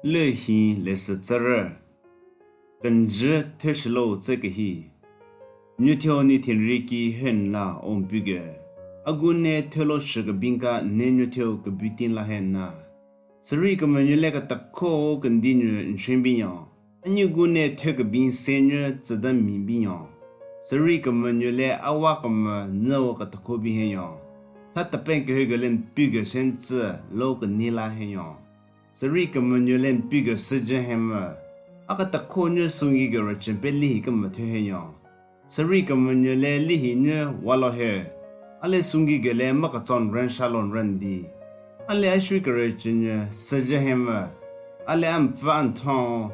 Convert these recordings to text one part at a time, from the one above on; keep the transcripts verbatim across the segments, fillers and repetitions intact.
Lü hi lesü tsürü. Kenjü thyu shilo tsü kehi. Nyutheo ni thenri ki hyu nla o mpyü ge. A gu ne thyu lo shü kebin ka ne nyutheo kebü tin la hyu nla. Siri kemvü nyü le ketakho kendi nyü nshen binyon. A nyu gu ne thyu kebin se nyü tsüda mi binyon. Siri kemvü nyü le a wa kemvü nyü wo ketakho bi hyu nyon. Tha tepen kehü ge le mpyü ge shen tsü lo keni la hyu nyon. Siri kemvü nyü le mpyü ge süjü hyu mü. A ketakho nyü sungi ge rüchün pe lihi kemvü thyu hyu nyon. Siri kemvü nyü le lihi nyü wa lo hyu. A le sungi ge le ma ketson ren shalon ren di. A le a shui kerüchün nyü süjü hyu mü. A le a mpfü a nthon.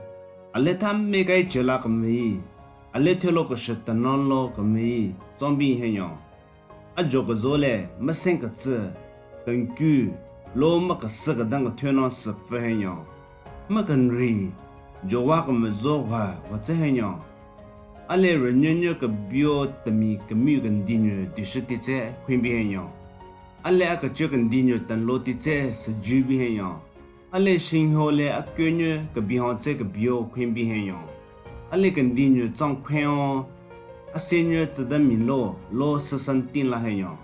A le tha me kai chela kemvü yi. A le thyu lo keshü tenon lo kemvü yi. Tsong bin hyu nyon. A jo kezo le, mesen ketsü, kenkyu, lo ma kesü kedang kethyu non sü pfü hyu nyon. Ma kenri, jo wa kemvü zo wa, wa tsü hyu nyon. A le rünyü nyü kebio temi kemü kendi nyü dishü ti tsü khwen bi hyu nyon. A le a kechü kendi nyü tenlo ti tsü süjü bi hyu nyon. A le shinghyo le a kyo nyü kebi hon tsü kebio khwen bi hyu nyon. A le kendi nyü tsong khwen o, a se nyü tsüda mi lo, lo süsen tin la hyu nyon.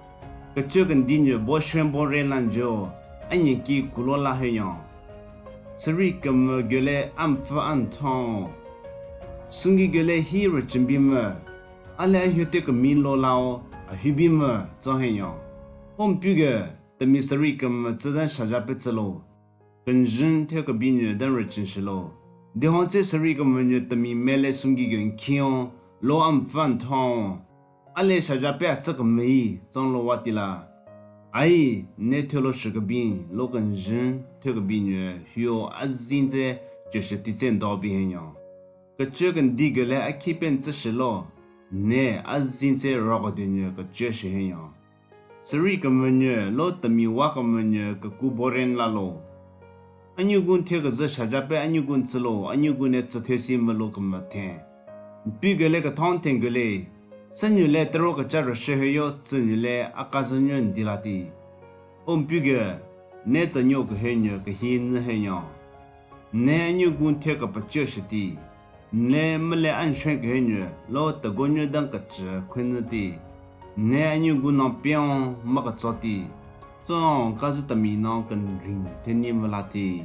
Kechü kendi nyü bo shwen bo re lan jo, a nyi ki kulo la hyu nyon. Siri kemvü gyo le a mpfü a nthon. Sungi gyo le hi rüchün bi mü. A le a hyu te kemi lo la o, a hyu bi mü, tsong hyu nyon. O mpyü ge, temi siri kemvü tsüden shaja pe tsü lo. Kenjün thyu kebin nyü den rüchün shilo. Dihon tsü siri kemvü nyü temi me le sungi gyo nkion, lo a mpfü a nthon. A le shaja pe a tsü kemvü yi, tsong lo wa ti la. Ai, ne thyu lo shü kebin, lo kenjün thyu kebin nyü, hyu o a zin tsü, chü shü ti tsü ndo bi hyu nyon. Kechü kendi gyo le a khi pen tsü shilo, ne a zin tsü ro kedi nyü kechü shü hyu nyon. Siri kemvü nyü lo temi wa kemvü nyü keku bo ren la lo. A nyu gun thyu kezü shaja pe a nyu gun tsü lo, a nyu gun ne tsü thyu si mü lo kemvü then. Mpyü ge le kethon then gyo le. Sü nyü le tero kecha rüshü hyu yo tsü nyü le a kazü nyü ndi la ti. O mpyü ge, ne tsü nyo kehü nyü kehi nyü hyu nyon. Ne a nyu gun thyu kepechü shü ti. Ne mele a nshwen kehü nyü lo tego nyü den kechü khwen nyü ti. Ne a nyu gun non pion ma ketso ti. Tsüo kazü temi non kenring theni mü la ti.